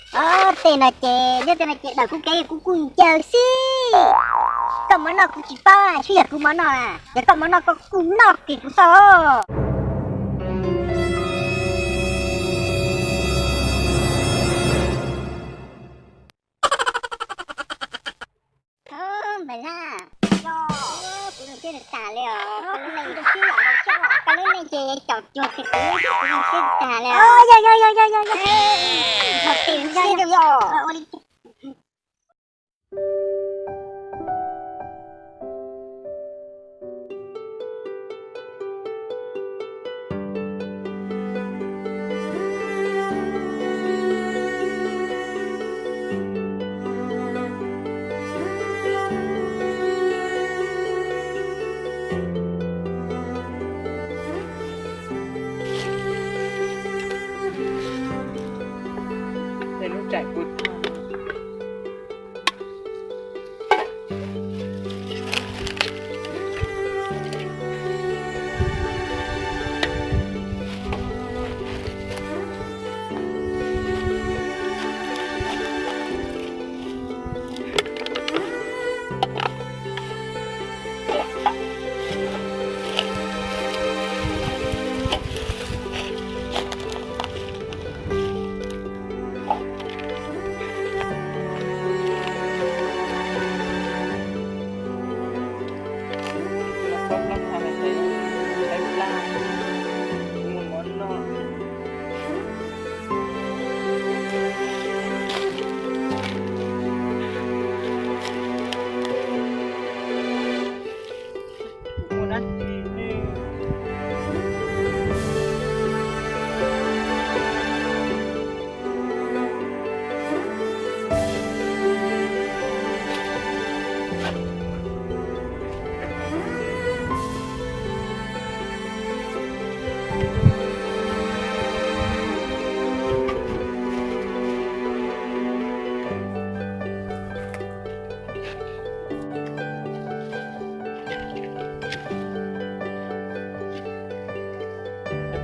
Tej no ces, nyob tej no ces dawm kuv kev kuv kuj ncaws xwb. Koj mov noj kuv tsis paub, tsuas yog kuv mov noj na. Yog koj mov noj koj kuj noj kiag kuv xwb. Npawg Laj, kuv zoo siab tas li os. Koj lub neej ces caum cuag kiag kuv, kuv zoo siab tas li os.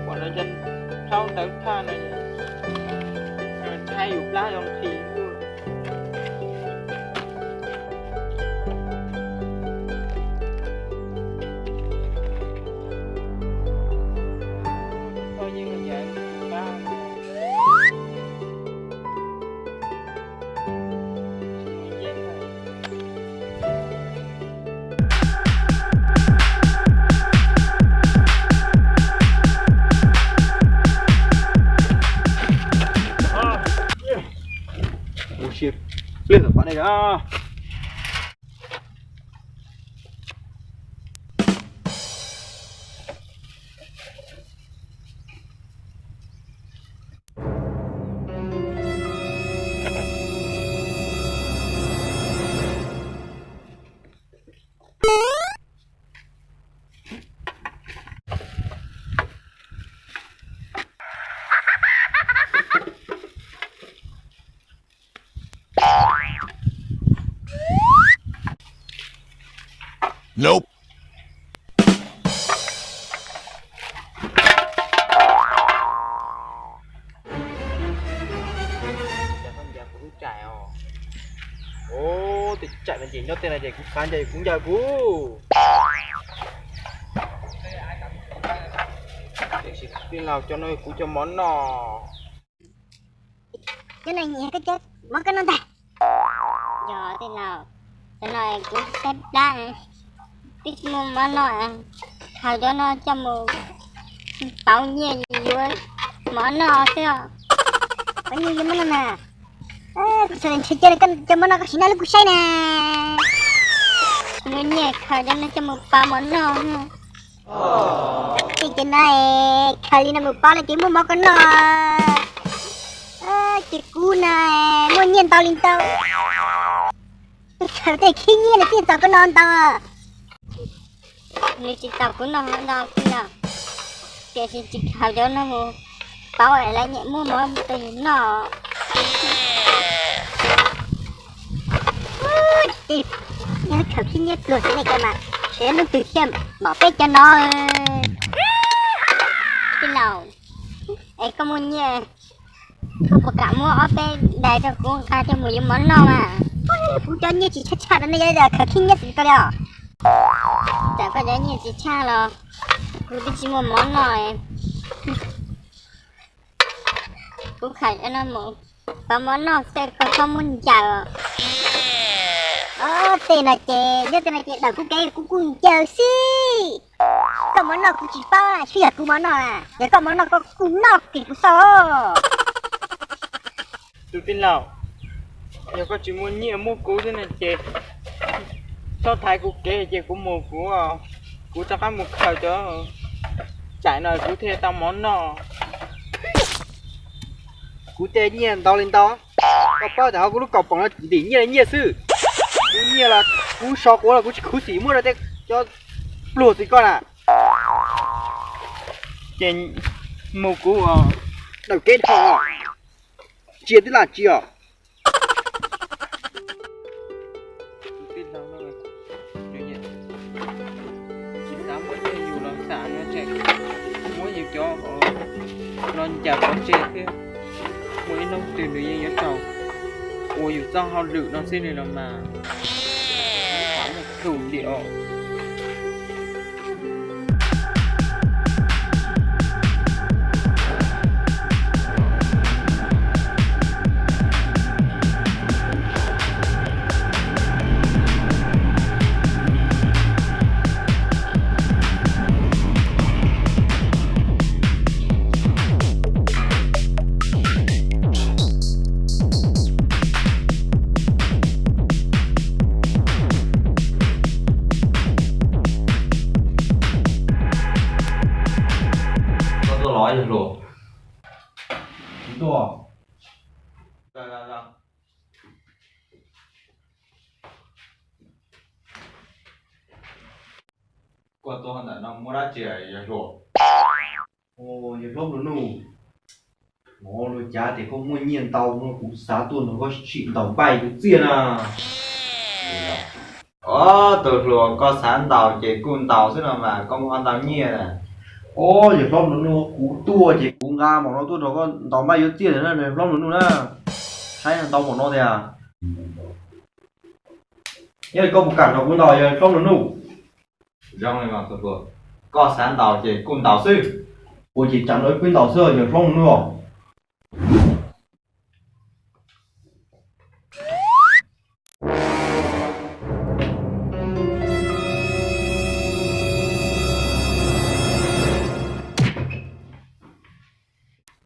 Pom no yog thaub ntawv thaj no, thaj yus plab zoo nqhis. Ua si pliag tom pam ne. Ub, tej tsam no ces nyob tej no ces kuv xav ncaws kuv ncaws kuv. Tiam sis tij laug, cov no kuv cov mov noj. Cov no yog koj cov mov koj noj ntag. Yog tij laug, cov no kuv saib plab, twb tsis muaj mov noj, khaws cov no coj mus pauv nyiaj yuav mov noj xwb os. Pauv nyiaj yuav mov noj na. Kuv txhais ntshe cia koj cov mov no koj sim noj lub kuv saib na. Tsis muaj nyiaj khaws cov no coj mus pauv mov noj. Tej cov no khaws li no mus pauv no ces muaj mov koj noj. Ces kuv no muaj nyiaj ntau li ntau. Khaws tej khib nyiab no thiaj txaus koj noj ntau. Nws tsis txaus kuv noj ntau li no, tiam sis tsis khaws cov no mus pauv lawv nyiam muaj mov rau yus noj. Ces nyob khaws khib nyiab pluag xwb ne koj mas, sawv hnub twg thiaj mom peb cov no. Tij laug, es koj muaj nyiaj, koj puas kam muab ob peb Tais rau kuv nqa coj mus yuav mov noj mas. Kuv cov nyiaj tsis tshaj tshaj rau nej, yog li ntawd khaws khib nyiab tsis tau li os. Txawm koj cov nyiaj tsis tshaj los kuv twb tsis muaj mov noj. Kuv khaws cov no mus pab mov noj xwb, koj txhob muab ncaws. Ob tej no ces nyob tej no ces dawm kuv kev kuv kuj ncaws xwb. Koj mov noj kuv tsis paub, tsis yog kuv mov noj, yog koj mov noj koj kuj noj kiag kuv xwb. Tus tij laug, yog koj tsis muaj nyiaj muab kuv xwb no ces txhob thaiv kuv kev ces kuv mus kuv, kuv rov qab mus khaws cov tsam no kuv thiaj tau mov noj. Kuv tej nyiaj ntau li ntau, koj paub tias hauv kuv lub kaus poom no ntim nyiaj li nyiaj xwb. Kuv nyiaj los kuv so quav los kuv tsis khuv xim muab rau tej cov pluag xwb koj na. Ces mus kuv dawm kev dhau, tsis tij laug tsis os. Tsis xav muab tej yus los xam no tseem muab yus cov los ncaws pov tseg thiab. Muaj ib hnub twg nws yeej yuav tau ua yus txoj hauj lwm no xwb li los mas. Xav muaj tus li os. Koj tuaj los yawg hluas? Kuv tuaj. Koj tuaj ntawm no muaj dab tsi yawg hluas? Yawg hlob Nplua Nuj, hnov luag cav tias koj muaj nyiaj ntau no kuv xav tuaj nrog koj sim ntaus npaij yuav txiaj na. Ob, tus hluas, koj xav ntaus ces kuj ntaus xwb no mas, koj muaj qhov ntau nyiaj na. Ob, yawg hlob Nplua Nuj, kuv tuaj ces kuv nqa mom no tuaj nrog koj ntaus npaij yuav txiaj na, yawg hlob Nplua Nuj na. Saib ntau mom no tiag. Yog li koj puas kam nrog kuv ntaus yawg hlob Nplua Nuj? Zoo li mas tus hluas, koj xav ntaus ces kuj ntaus xwb. Ua ces tsam no wb ntaus xwb yawg hlob Nplua Nuj.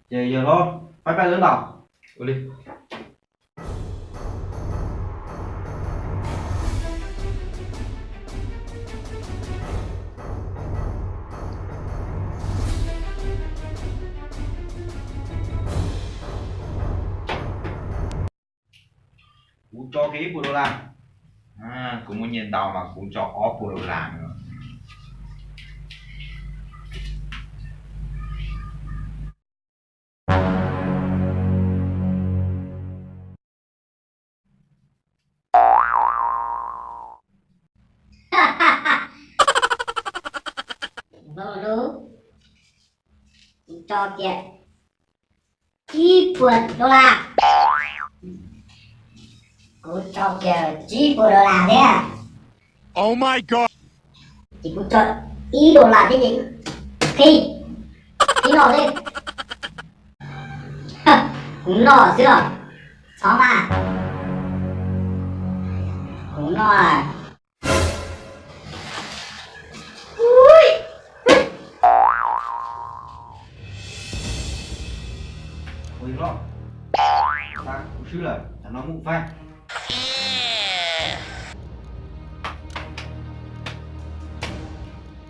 Ces yawg hlob, pab pab wb ntaus. Ua li. Kuv tso kiag ib puas dollar. Kuv muaj nyiaj ntau mas kuv tso ob puas dollar. Hlob Nplua Nuj, kuv tso kiag tsib puas dollar. Kuv tso kiag tsib puas dollar thiab. Ces kuv tso ib dollar thiab ces qhib, qhib noj xwb. Kuv noj xwb os. Txhob mas. Kuv noj. Ua li hlob, kuv swb lawm, tam no mus faib.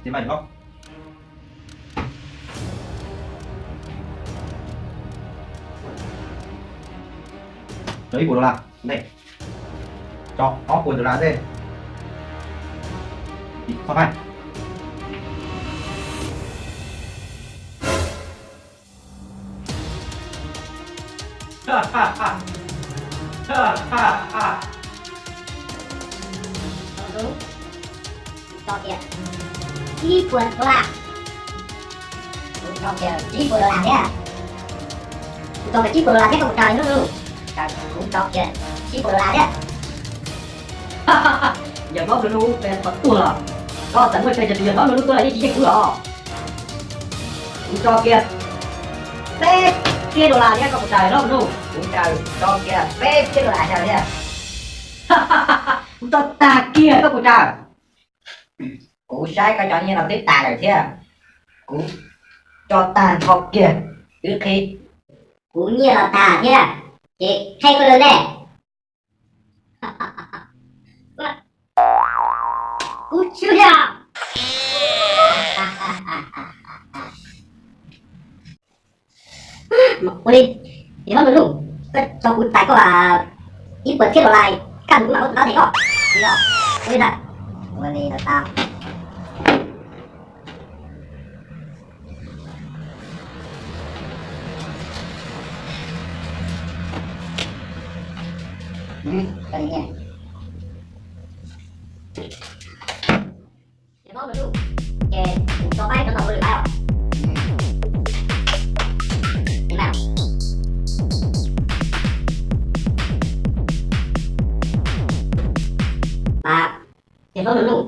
Ces mas hlob, tso ib puas dollar ntej, tso ob puas dollar ntej. Txhob faib. Kuv tso kiag tsib puas dollar. Kuv tso kiag tsib puas dollar thiab. Kuv tso kiag tsib puas dollar thiab, koj mus raws hnub, raws Kuv tso kiag tsib puas dollar thiab. Yawg hlob Nplua Nuj, koj tuag los? Koj txawm muaj tsawg tus yawg hlob Nplua Nuj tuag los yeej tsis yeej kuv los. Kuv tso kiag peb txhiab dollar thiab, koj puas tsaws hlob Nplua Nuj? Kuv tsaws, tso kiag peb txhiab dollar thiab. Kuv tso tag kiag, koj puas tsaws? Kuv saib koj cov nyiaj no twb tas lawm thiab. Kuv tso tag nrho kiag, twb qhib. Kuv nyiaj los tag thiab, ces qheb koj lawm ne. Kuv tsis yog. Ua li, yawg hlob Nplua Nuj, koj tso kuv tag koj ib puas txhiab dollar, kaj mus kuv mam ua tus ntaub ntawm koj. Ua li ntawd, ua li ntawd tau. Ces kuv tso pab rau ntawm ua lwm pab os. Mas, ces hlob Nplua Nuj,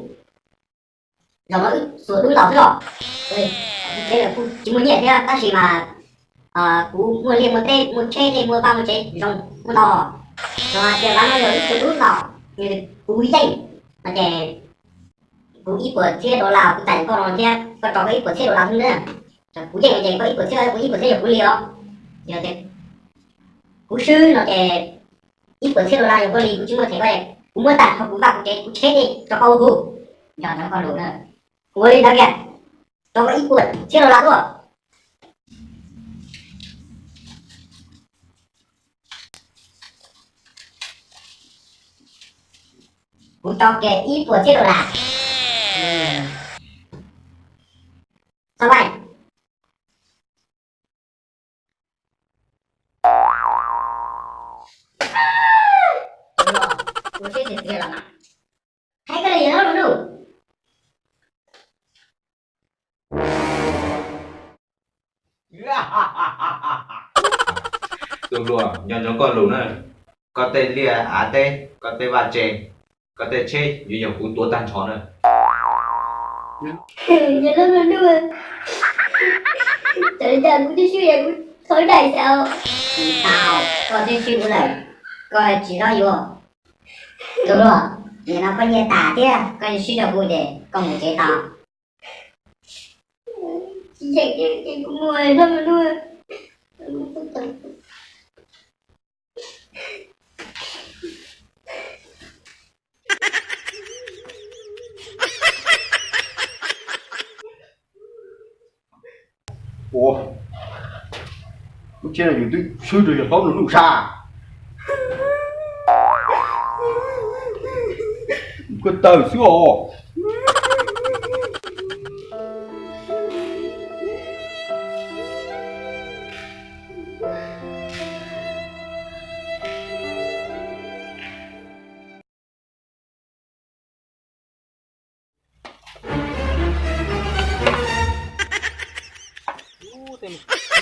zaum no wb xuas dub ntaus xwb os. Kuv tsev lawm kuj tsis muaj nyiaj thiab tab sis mas kuv muaj liaj muaj teb, muaj tsheb tej, muaj vaj muaj tsev zoo muaj ntau. Yog hais tias zaum no yog wb xuas dub ntaus, kuv yeej no ces kuv ib puas txhiab dollar kuv txais koj no thiab koj tso koj ib puas txhiab dollar xwb na. Kuv yeej no ces koj ib puas txhiab, kuv ib puas txhiab yog kuv li os. Yog tias kuv swb no ces ib puas txhiab dollar yog koj li, kuv tsis muaj them koj, kuv muab tag nrho kuv vaj kuv tsev kuv tsheb tej rau koj ua kuv. Yog ntawd koj lus na. Ua li ntawd kiag, tso koj ib puas txhiab dollar tuaj. Kuv tso kiag ib puas txhiab dollar. Txhob laij. Ua siab tiag tiag los mas. Hais koj li yawg hlob Nplua Nuj. Tus hluas, nco ntsoov koj lus na, koj tej liaj av teb, koj tej vaj tse, koj tej tsheb yuav yog kuv tuav tag nrho na. Yawg hlob Nplua Nuj, txawm li cas kuv twb swb es kuv thov daim xwb. Tsis tau, koj twb swb kuv lawm, koj tsis txhob yuav. Tus hluas, nim no koj nyiaj tas thiab koj swb rau kuv ces koj mus tsev tau. Tsis yeem ces kuv mus hlob Nplua Nuj. Ua, lub tsheb no yus twb swb rau yawg hlob Nplua Nuj sab. Koj tawg xwb os.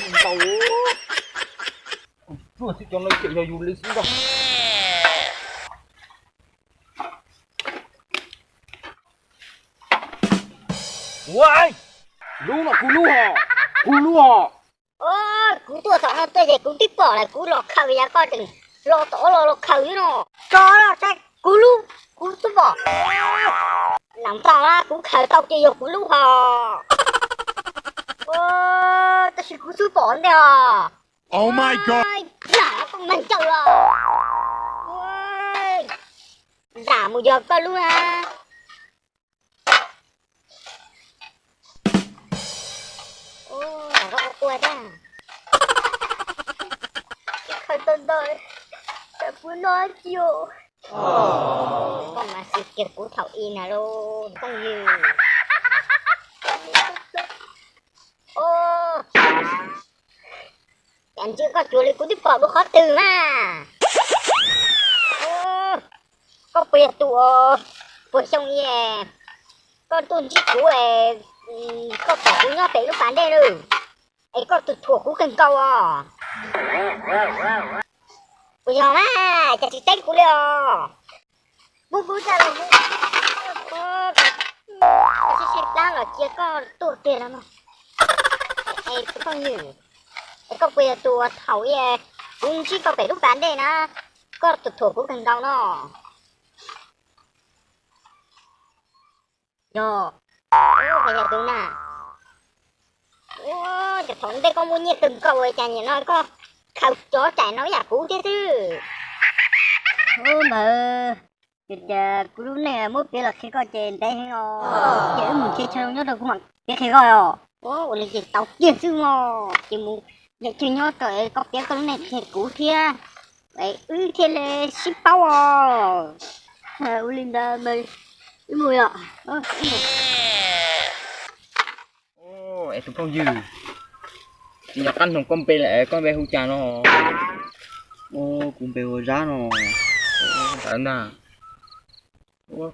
Ntau, tsuag xwb cov no tseem yog yus li xwb ntag. Ua, lub no kuv lub hos, kuv lub hos. Kuv tuaj thaum no tuaj ces kuv twb pom lawm, kuv los khaws yav koj tseem los tom los los khaws xwb no. Tso los saib kuv lub, kuv twb pom. Lam npog na, kuv khaws tau ces yog kuv lub hos. Tab sis kuv twb pom ntej os. Zam koj mag ncaws los. Zam mus yog koj lub na. Ua, koj quaj thiab. Khaws tau ntau, tsam kuv noj tsis tau. Koj mas xwm kiag kuv thaum i na lauj phooj ywg. Cas ntswj koj cuag li kuv twb pom dua qhov twg mas. Koj puas yog tus puas xyoo i, koj tuaj ntsib kuv, koj pom kuv nyob pem lub pas dej lawm, es koj tus thuam kuv kawg nkaus os. Kuv yog mas cas tsis teb kuv li os. Pub kuv caj los, koj sib sib plab los cia koj tuaj kiag no. Es tus phooj ywg, es koj puas yog tus uas thaum kuv ntsib koj pem lub pas dej na, koj tus thuam kuv kawg nkaus no? Yog, yog tus na. Ua cas thaum ntej koj muaj nyiaj kawg nkaus ua cas nim no koj khaws cov rais no ib yam kuv thiab xwb? Ua ntawd, ces kuv lub neej muab piav los qhia koj ces ntev heev os. Ces wb mus nrhiav chaw nyob rau kuv mam piav qhia koj os. Ua li ces tau kiag xwb os. Ces mus nrhiav chaw nyob rau koj piav koj lub neej qhia kuv thiab, wb thiaj li sib paub os. Ua li ntawd, wb mus yom. Es tus phooj ywg, tsis nco qab noog koj npe lawm, koj npe hu cas no? Kuv npe hu Zab no. Ntawd na,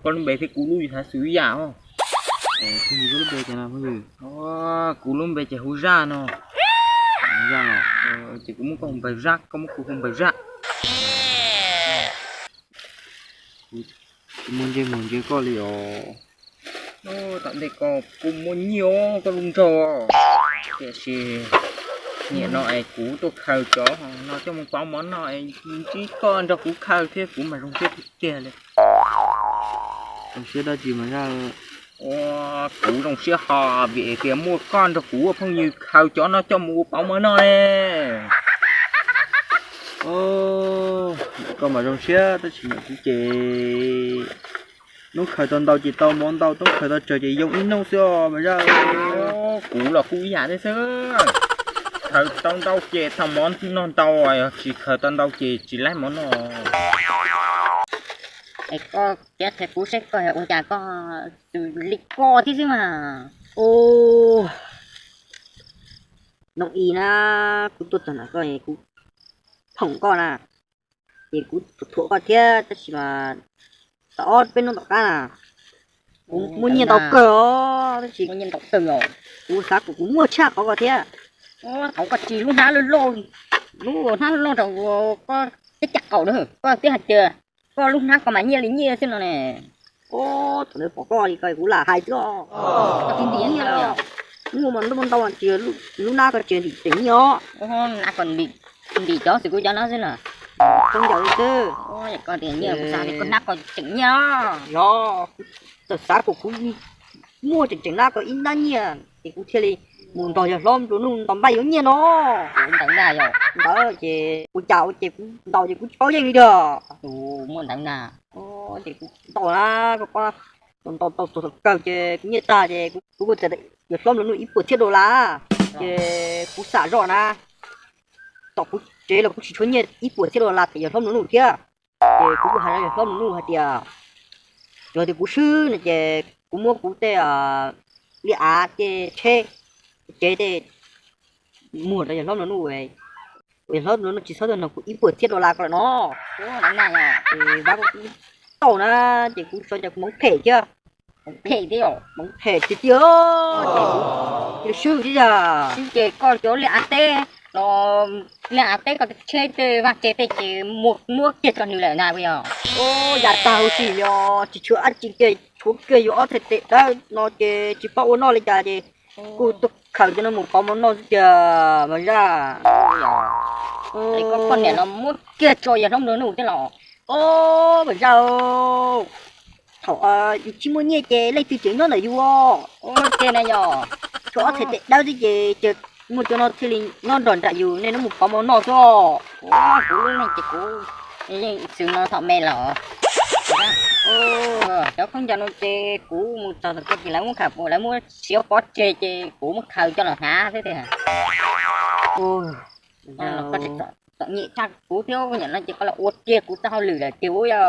koj lub npe thiab kuv lub yus xav xws ib yam os. Phooj ywg, koj lub npe cas no phooj ywg? Kuv lub npe ces hu Zaj no. Zaj no. Ces kuv muab koj hu Npawg Zaj, koj muab kuv hu Npawg Zaj. Kuv muaj ntsej muag ntsia koj li os. Tom ntej koj kuj muaj nyiaj koj lub nraug, tiam sis nim no es kuv tuaj khaws cov no coj mus pauv mov noj es ntsib koj nrog kuv khaws thiab kuv mas zoo siab tiag tiag li. Zoo siab dab tsi mas Zaj? Ua, kuv zoo siab ho vim tias muaj koj nrog kuv ua phooj ywg khaws cov no coj mus ua pauv mov noj ne. Koj mas zoo siab tab sis mas kuv ces hnub khaws tau ntau ces tau mov ntau, hnub khaws tau tsawg ces yoo ib hnub xwb os mas Zaj. Kuv los kuj ib yam thiab xwb. Khaws tau ntau ces tau mov noj ntau, yog tsis khaws tau ntau ces tsis laib mov noj. Es koj piav qhia kuv seb koj yog ua cas koj xws li ko thiab xwb mas. Ua, hnub ib na, kuv tuaj txog ntawm koj, kuv phoom koj na, ces kuv thuam koj thiab tab sis mas tau ob peb hnub tom qab na, kuv muaj nyiaj ntau kawg os, tab sis kuv xav kom kuv muaj tshaj qhov koj thiab. Thaum koj tsis lub hnab loj loj, lub hnab loj loj rau koj teb caj qaum na, koj twb hais tias koj lub hnab ko mas nyiaj li nyiaj xwb no ne. Thaum ntawd pom koj li ko kuv lam hais xwb os. Koj tsis ntim nyiaj, muaj mas ntuj muaj ntau tsis, lub hnab ko tsis ntim tseem nyiaj os. Hnab ko ntim cov xwm kuv cov no xwb na. Koj ncaws li xwb. Koj tias nyiaj kuv xav tias koj hnab ko tseem nyiaj os. Yog, txawm xav kom kuv muaj tseem tseem hnab ko ib hnab nyiaj ces kuv thiaj li mus nrog yawg hlob nplua nuj ntaus npaj yuav nyiaj no. Ntawd na yog. Ntawd ces ua cas ua ces kuv ntaus ces kuv tsis paub yeej li tiag. Muaj ntawd na. Ces kuv ntaus na, ntaus tau txog thaum kawg ces kuv nyiaj tag ces kuv kuj txais yawg hlob nplua nuj ib puas txhiab dollar. Ces kuv xam zoj na, tom kuv tsev los kuv tsis tshuav nyiaj ib puas txhiab dollar tias yawg hlob nplua nuj thiab. Ces kuv kuj hais rau yawg hlob nplua nuj hais tias, yog tias kuv swb no ces kuv muab kuv tej liaj av tej tsheb, tsev tej muag rau yawg hlob nplua nuj, yawg hlob nplua nuj tsis txhob tuaj nrog kuv ib puas txhiab dollar ko lawm no. Ces vab kuv tau na, ces kuv xyov cas kuv hmoov phem thiab. Hmoov phem tiag, hmoov phem tiag tiag, ces kuv cia li swb xwb yog. Swb ces koj cov liaj av teb los, liaj av teb koj tsheb tej vaj tse tej ces muab kiag tso nws lawm na puas yog? Yam tag huv si yog tsis tshuav dab tsi kiag, tshuav kiag yus ob txhais tes dawb no ces tsis paub ua noj li cas ces kuj tuaj khaws cov no mus pauv mov noj xwb tiag mas Zaj. Koj poj niam los muab kiag tso yawg hlob nplua nuj thiab los? Mas Zaj, thaum yus tsis muaj nyiaj ces leej twg tseem nyob ntawm yus os? Ua li na yog, tshuav ob txhais tes dawb xwb ces muaj cov no thiaj li nyob nrog nraim yus, nej nyob mus pauv mov noj xwb os. Kuv lub neej ces kuv yeej xws no thaum me los. Cov khaub ncaws no ces kuv mus txog tom koj ces lawv muab khaws, lawv muab siav pov tseg ces kuv muab khaws coj los hnav xwb tiag. Koj txom nyem tshaj kuv thiab, nim no ces koj los ua kiag kuv txoj hauj lwm lawm tiag ua yog.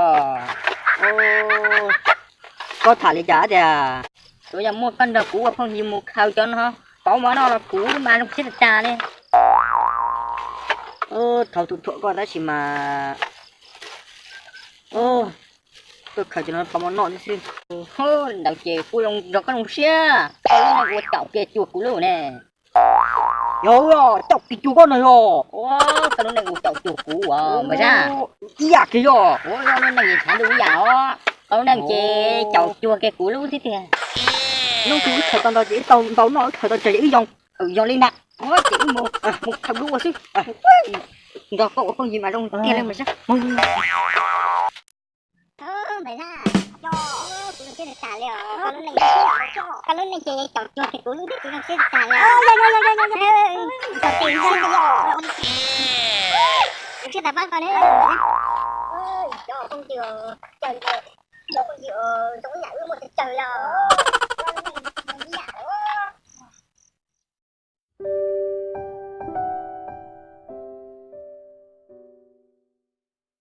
Koj tham li cas tiag? Tsuas yog muaj koj nrog kuv ua phooj ywg mus khaws cov no pauv mov noj los kuv mas zoo siab tag tag li. Thaum tus thuam koj tab sis mas tuaj khaws cov no pauv mov noj xwb. Ntawd ces kuv zoo nrog koj zoo siab, koj lub neej ua caum kiag cuag kuv lub ne. Yog, caum kiag cuag koj no yog. Ua, koj lub neej ua caum cuag kuv ua Npawg Zaj. Ib yam kiag yog. Ua, koj lub neej es tshav ntuj ib yam os. Koj lub neej ces caum cuag kiag kuv lub thiab tiag. Hnub twg wb khaws tau ntau ces wb tau ntau noj, wb khaws tau tsawg ces wb yoo. Yog li ntawd. Ua, ces wb mus, mus khaws dua xwb. Nrog koj ua phooj ywg mas zoo tiag li Npawg Zaj. Npawg Zaj, kuv zoo siab tag tag li os. Koj lub neej ces caum cuag kiag kuv lub thiab, kuv zoo siab tag tag li os. Zoo siab tag pab koj ne. Cov phooj ywg, cov phooj ywg zoo ib yam wb muaj tsis tsawg li os.